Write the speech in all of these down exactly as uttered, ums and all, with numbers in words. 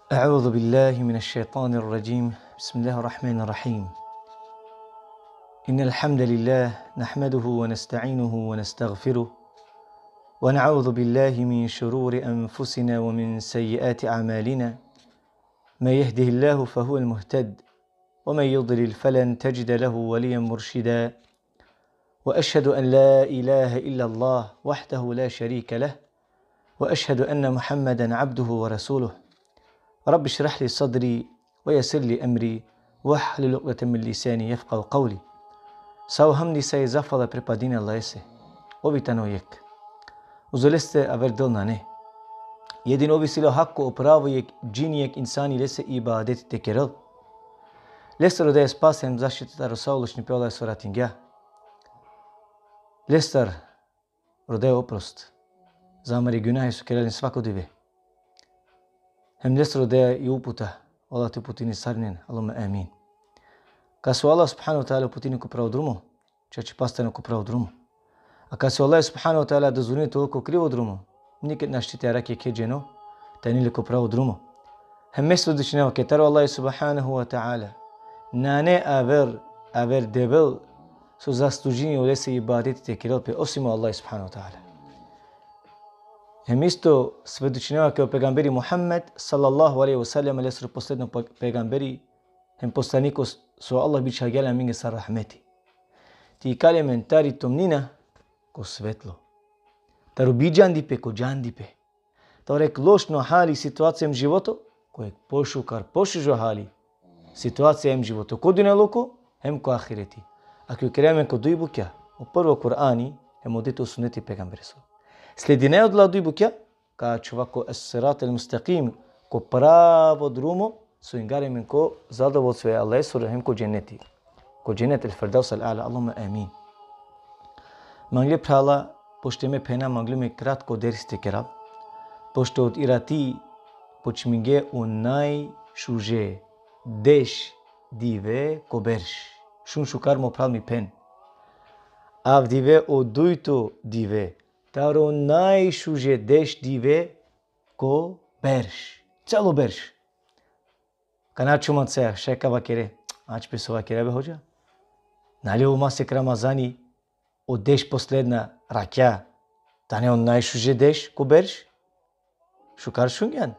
أعوذ بالله من الشيطان الرجيم. بسم الله الرحمن الرحيم. إن الحمد لله نحمده ونستعينه ونستغفره، ونعوذ بالله من شرور أنفسنا ومن سيئات أعمالنا. من يهده الله فهو المهتد، ومن يضلل فلن تجد له وليا مرشدا. وأشهد أن لا إله إلا الله وحده لا شريك له، وأشهد أن محمدا عبده ورسوله. رب اشرح لي صدري ويسر لي أمري واحلل عقدة من لساني يفقهوا قولي. Sa o hamdi, sa i zahvala pripadini Allahese. Ov i tano jekh. Uzo leste aver del nane. Jedino ov isi le hako, o pravo jekh džini, jekh insani lese ibadeti te kerel. Lestar rodaja spas hem zaštita taro sa o lošnipe, o Allah so ratingja. Lestar rodaja oprost za amare gunahe so kerela len svako dive. Hem lestar rodaja i uputa. O Allah te uputini sarinen. Allahumme amin. Kas o Allah subhanahu ve teala uputini ko pravo drumo, čače pastane ko pravo drumo. A kas o Allah subhanahu ve teala dozvolini te ovel ko krivo drumo, niked našti te arakhe jekhe dženo, tani le ko pravo drumo. Hem me svedočinava kaj taro Allah subhanahu ve teala nane aver, aver Devel so zaslužini olese ibadeti te kerel pe, osim o Allah subhanahu ve teala. Hem isto svedočinava kaj o pejgamberi Muhammed sallallahu alejhi ve sellem lesoro posledno pe-, pejgamberi hem poslaniko so Allah bičhalgja le amenge sar rahmeti. Te ikali amen tari tomnina ko svetlo. Taro bidžandipe ko džandipe. Taro jekh lošno hali, situacija hem životo, ko jekh pošukar, pošužo hali, situacija hem životo ko dunjaluko hem ko ahireti. Ako ikera amen ko duj bukja, o prvo Kur'ani, hem o dujto suneti pejgamberesoro. Sledinaja odola duj bukja, ka ačhova ko es-sirat el-mustekim, ko pravo drumo, so ingari amen ko zadovoljstvo e Allahesoro hem ko dženeti. Ko dženet el-Firdaus el-A'la, Allahumme amin. Mangle phrala, pošto me phena, manglum jekh kratko dersi te kerav. Pošto ot irati počmingje o najšuže deš dive ko berš. Šun šukar mo phral, mi phen. Avdive o dujto dive taro najšuže deš dive ko berš. Celo berš. Kana čuman se, šaj ka vakere. Ač pe so vakere be hodža. Nali o masek Ramazani, o deš posledna rakja, tane o najšuže deš ko berš? Šukar šungjan.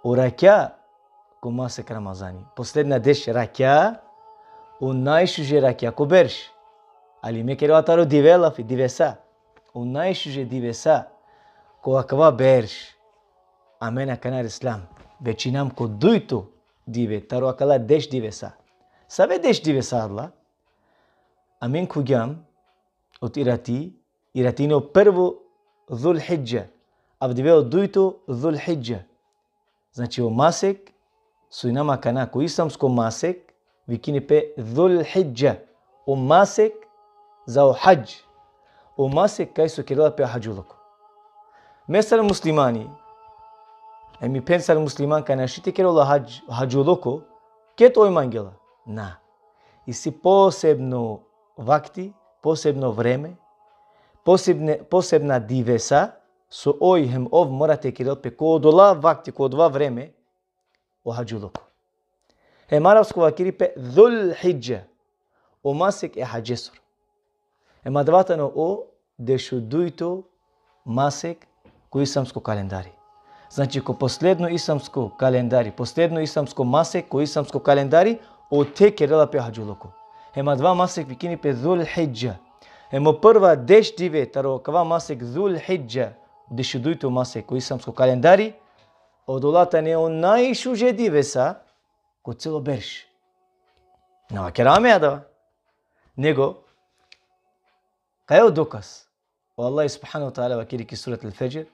O rakja ko masek Ramazani, posledna deš rakja, o najšuže rakja ko berš. Ali me kerava taro dive lafi, divesa. O najšuže divesa ko akava berš. Amen akana reslam. Većinam ko dujto dive taro akala deš divesa. Save deš divesa adala? Amen khuvgjam ot irati, irati ine o prvo Zul-Hidža, avdive o dujto Zul-Hidža. Znači, o masek so inam akana ko islamsko masek vikini pe Zul-Hidža, o masek za o hadž, o masek kaj so kerela pe o hadžuluko. Me sar muslimani, e mi phen sar musliman kaj našti te kerel o hadž, hadžuluko, ked oj mangela? Na. Isi posebno vakti, posebno vreme, posebne, posebna divesa, so oj hem ov mora te kerel pe ko odola vakti, ko odova vreme, o hadžuluko. Hem arapsko vakiri pe Zul-Hidža, o masek e hadžesoro. Hem adava tano o dešudujto masek ko islamsko kalendari. Znači, ko posledno islamsko kalendari, posledno islamsko masek ko islamsko kalendari, ote kerela pe hadžuluko. Hem adava masek vikini pe Zul-Hidža. Hem o prva deš dive taro akava masek Zul-Hidža, dešudujto masek ko islamsko kalendari, odola tane o najšuže divesa ko celo berš. Na vakera me adava. Nego, kaj o dokaz? O Allah subhanahu ve teala vakiri ki surat el-Fedžr: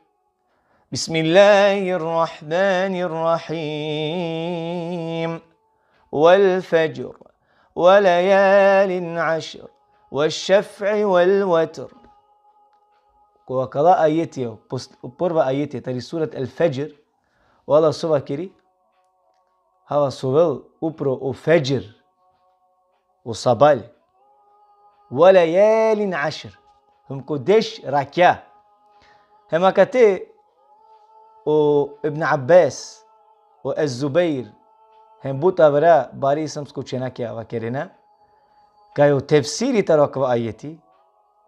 بسم الله الرحمن الرحيم. والفجر. وليال عشر. والشفع والوتر. Ko akala ajeti, pos-, prva ajeti tari surat el-Fedžr, o Allah so vakiri? Hava sovel upro o Fedžr, o sabal. وليال عشر. Hem ko deš rakja. Hem akate o Ibn Abbas, o Ez-Zubeir, hem but avera bari islamsko učenjakija vakerena, kaj o tefsiri taro akava ajeti,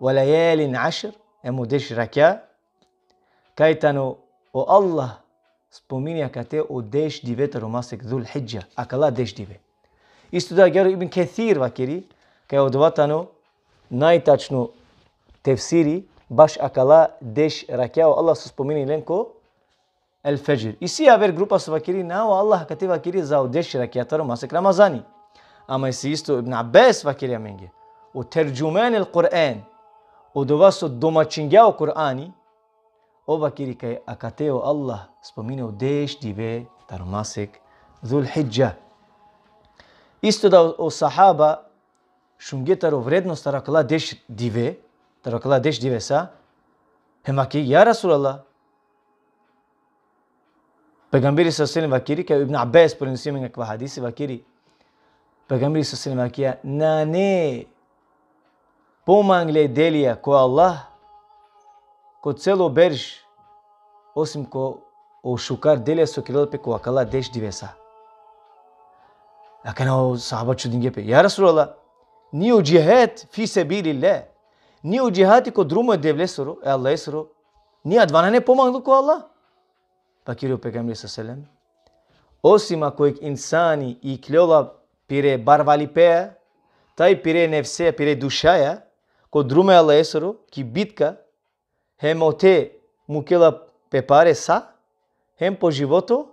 ve lejalin ašr, hem o deš rakja, kaj tano o Allah spomini akate o deš dive taro masek Zul Hidža, akala deš dive. Isto da agjaar o Ibn Kesir vakeri, kaj odova tano najtačno tefsiri, baš akala deš rakja o Allah so spomini len ko El Fedžr. Isi aver grupa so vakeri, na, o Allah akate vakeri za o deš rakja taro masek Ramazani. Ama isi isto Ibn Abbas vakeri amenge, o terđumen el Kur'an, odova so domaćingja o Kur'ani, ov vakeri kaj akate o Allah spomini o deš dive taro masek Zul Hidža. Isto da o, o sahaba šunge taro vrednost taro akala deš dive, taro akala deš divesa, hem vakeri, ja Resulallah, Pejgamberi sallallahu alejhi ve sellem vakeri, kaj Ibn Abbas prenosini amenge akava hadisi, vakeri, Pejgamberi sallallahu alejhi ve sellem vakeri, nane pomangle delija ko Allah ko celo berš, osim ko o šukar delija so kerela pe ko akala deš divesa. Akana o sahaba čudinge pe, ja Resulallah, ni o džihad fi sebilillah, ni o džihadi ko drumo e Devlesoro, e Allahesoro, ni adava nane pomanglo ko Allah? Vakeri o Pejgamberi sallallahu alejhi ve sellem, osim ako jek insani ikljola pire barvalipe, taj pire nefse, pire dušaja, ko drumo e Allahesoro, ki bitka, hem ote mukela pe pare sa, hem po životo,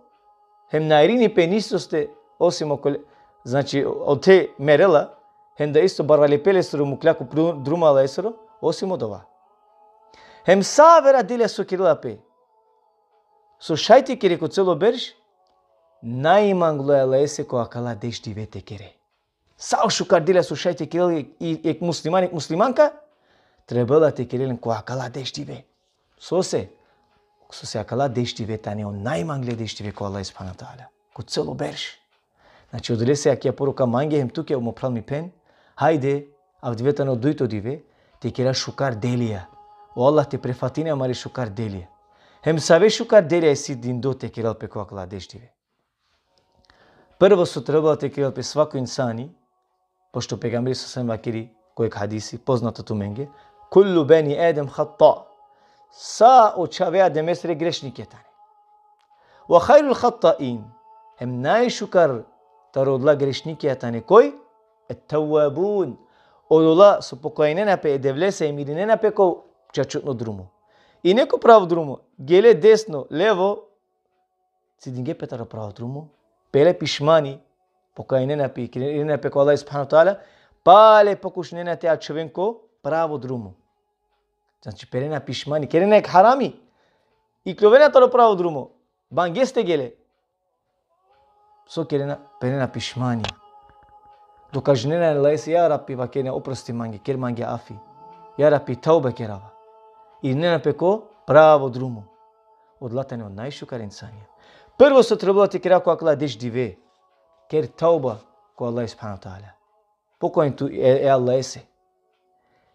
hem na irini pe nisoste, osim okole, znači, ote merela, hem da isto barvalipe lesoro mukla ko pru-, drumo e Allahesoro, osim odova. Hem sa avera delija so kerela pe, so šaj te kere ko celo berš, najmanglo e Allahese ko akala deš dive te kere. Sa o šukar delija so šaj te kerel i, i, jek musliman, jek muslimanka, trebela te kerel len ko akala deš dive. Sose? Sose akala deš dive tane o najmangle deš dive ko Allah subhanahu ve teala, ko celo berš. Znači, odolese akija poruka mange hem tuke, o mo phral, mi phen, hajde, avdive tano dujto dive, te kera šukar delija. O Allah te prefatini amare šukar delija. Hem save šukar delija isi dindo te kerel pe ko akala deš dive. Prvo so trebela te kerel pe svako insani, pošto Pejgamberi sallallahu alejhi ve sellem vakeri ko jek hadisi, poznato tumenge, kullu beni Adem hatta, sa o čhave Ademesere grešnikija tane. Ve hajrul hattain, hem najšukar taro odola grešnikija tane koj? Et-tevvabun, odola so pokajnena pe e Devlese, hem irinena pe ko čačutno drumo. Ine ko pravo drumo, gele desno, levo, cidinge pe taro pravo drumo, pele pišmani, pokajnena pe, irinena pe ko Allah subhanahu ve teala, pale pokušinena te ačhoven ko pravo drumo. Znači, perena pišmani, kerena jek harami, ikljovena taro pravo drumo, bangeste gele. So kerena? Perena pišmani. Dokažinena e Allahese, ja Rabbi, vakerena, oprosti mange, ker mange afi. Ja Rabbi, tevbe kerava. Irinena pe ko pravo drumo. Odola tane o najšukar insanja. Prvo so trebela te kera ko akala deš dive, ker tevba ko Allah subhanahu ve teala. Pokajin tu e, e Allahese.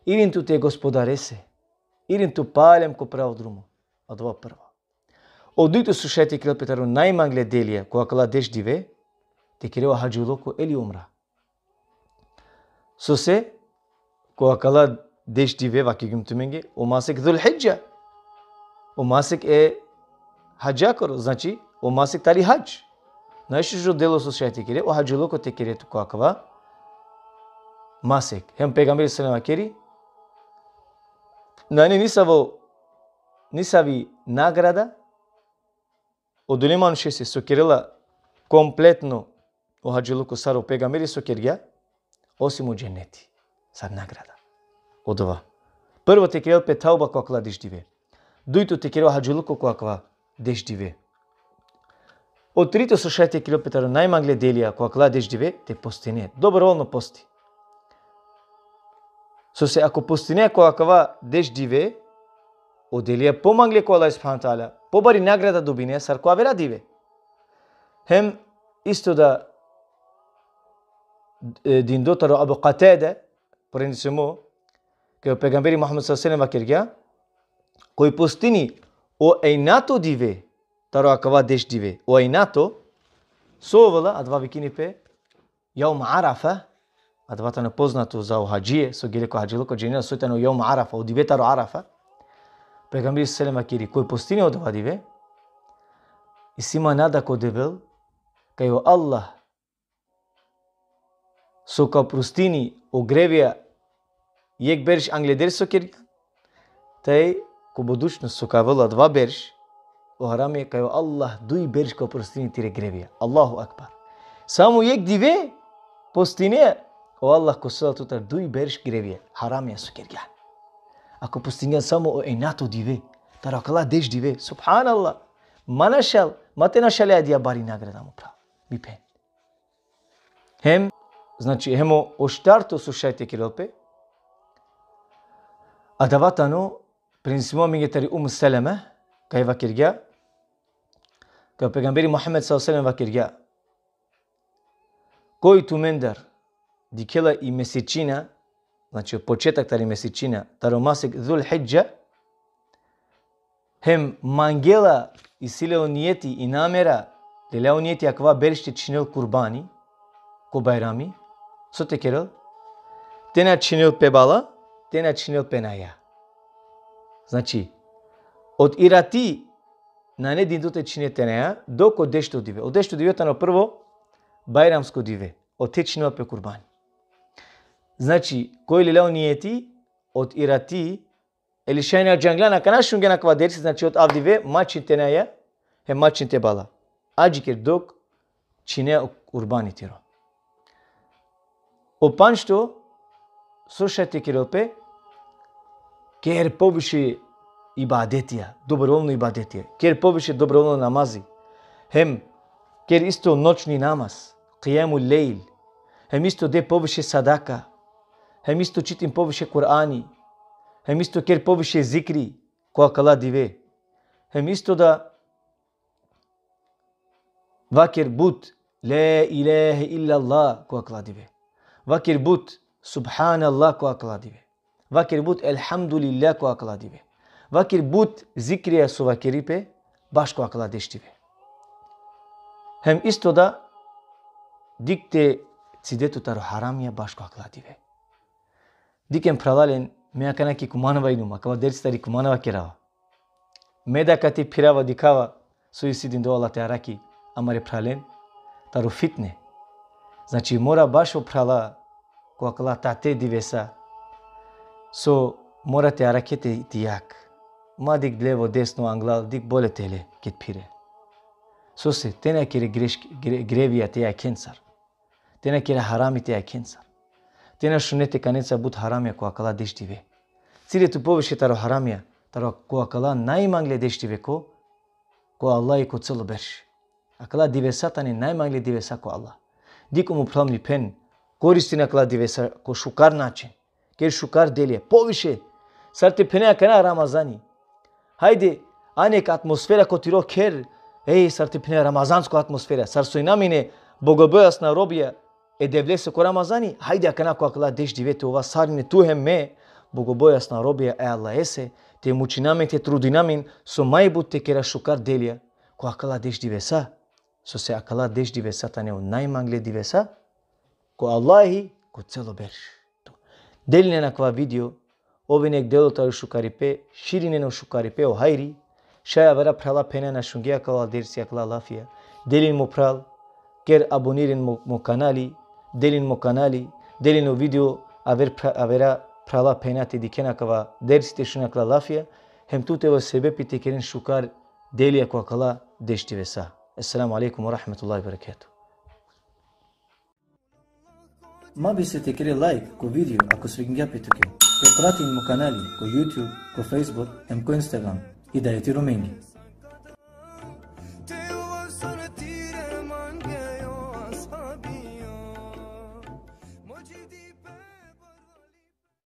Irin tu te Gospodarese. Irin tu palem ko pravo drumo. Odova prvo. O dujto so šaj te kerel pe taro najmangle delija ko akala deš dive, te kere o hadžiluko ili umra. Sose, ko akala deš dive, vakergjum tumenge, o masek Zul Hidža, o masek e hadžakoro, znači, o masek tari hadž. Najšužo delo so šaj te kere, o hadžiluko te kere tu ko akava masek. Hem Pejgamberi sallallahu alejhi ve sellem vakeri, nane nisavo, nisavi nagrada odole manušese so kerela kompletno o hadžiluko sar o Pejgamberi so kergja, osim o dženeti, sar nagrada. Odova. Prvo te kerel pe tevba ko akala deš dive. Dujto te kere o hadžiluko ko akava deš dive. O trito so šaj te kerel pe taro najmangle delija ko akala deš dive, te postine. Dobrovoljno posti. Sose ako postine ko akava deš dive, o delija pomangle ko Allah subhanahu ve teala, pobari nagrada dobine sar ko avera dive. Hem isto da, e, dindo taro Abu Katade, prenesimo, kaj o Pejgamberi Muhammed sallallahu alejhi ve sellem vakergja, koj postini o enjato dive taro akava deš dive, o enjato, So ovela, adava vikini pe Jaum Arafa, adava tano poznato za o hadžije, so gele ko hadžiluko, džanena soj tano Jaum Arafa, o dive taro Arafa. Pejgamberi sallallahu alejhi ve sellem vakeri, koj postini odova dive, isi ma nada ko Devel, kaj o Allah so ka prostini o grevija jekh berš angleder so kergjan, taj ko budućnost so ka avel adava berš, o haramija, kaj o Allah duj berš ka prostini tire grevija. Allahu Akbar. Samo jekh dive postine, o Allah ka ovel tutar duj berš grevija, haramija so kergjan. Ako postingjan samo o enjato dive, taro akala deš dive, subhanallah. Ma našal, ma te našale adija bari nagrada, mo phral, mi phen. Hem, znači, hem o, o štarto so šaj te kerel pe, adava tano prenesimo amenge tari Umm Seleme, kaj vakergja, kaj o pejgamberi Muhammed sallallahu alejhi ve sellem vakergja: Koj tumendar dikhela i mesečina, znači, o početak tari mesečina, taro masek Zul Hidža, hem mangela, isi le o nijeti i namera, lela o nijeti akava berš te čhinel kurbani, ko bajrami, so te kerel? Te na čhinel pe bala, te na čhinel pe naja. Znači, od irati nane dindo te čhine te naja, dok o dešto dive. O dešto dive tano prvo bajramsko dive. Ote čhinel pe kurbani. Znači, koj lela o nijeti, od irati, ili šaj na džangla, na kana šungjan akava dersi, znači, od avdive, ma čhin te naja, hem ma čhin te bala. Adžiker dok čhine o kurbani tiro. O pandžto, so šaj te kerel pe, ker poviše ibadetija, dobrovoljno ibadetija, ker poviše dobrovoljno namazi, hem ker isto noćni namaz, qijamul lejl, hem isto de poviše sadaka, hem isto čitin poviše Kur'ani, hem isto ker poviše zikri, ko akala dive. Hem isto da vaker but, la ilahe illallah, ko akala dive. Vaker but, subhanallah, ko akala dive. Vaker but, elhamdulillah, ko akala dive. Vaker but, zikrija so vakeri pe, baš ko akala deš dive. Hem isto da, dik te cide tut taro haramija baš ko akala dive. Dikhen phralalen, me akana ki kumanava inum, akava dersi tari kumanava kerava. Me da kati phirava dikhava, so isi dindo Allah te arakhi amare phralen taro fitne. Znači, mora baš o phrala ko akala tate divesa, so mora te arakhe te, te jakh. Ma dik levo, desno, anglal, dik bole te le, ked phire. Sose, te na kere grešk-, gre-, grevija te jakhencar. Te na kere harami te jakhencar. Te na šune te kanencar but haramija ko akala deš dive. Cide tu poviše taro haramija, taro ko akala najmangle deš dive ko, ko Allah i ko celo berš. Akala divesa tane najmangle divesa ko Allah. Dikh, mo phral, mi phen, koristin akala divesa ko šukar način. Ker šukar delija, poviše. Sar te phene akana Ramazani. Hajde, ane jekh atmosfera ko tiro kher, ej, sar te phene ramazansko atmosfera. Sar so inamine bogobojazna robija e Devlese ko Ramazani, hajde akana ko akala deš dive te ova sarine tu hem me, bogobojazna robija e Allahese, te mučinamin, te trudinamin, so maj but te kera šukar delija, ko akala deš divesa, sose akala deš divesa tane o najmangle divesa, ko Allahi, ko celo berš. Delinen akava video, oven jekh delo taro šukaripe, širinen o šukaripe, o hajri, šaj avera phrala phenja na šungje akala dersi, akala lafija. Delin, mo phral, ker abonirin mo, mo kanali, delin mo kanali, delin o video, aver phra-, avera phrala phenja te dikhen akava dersi, te šunen akala lafija, hem tu te ove sebepi te keren šukar delija ko akala deš divesa. Esselamu alejkum ve rahmetullahi ve berekatuhu. Ma bister te kere like ko video ako svidingja pe tuke. Te pratin mo kanali ko YouTube, ko Facebook, hem ko Instagram. Hidajeti Romengi.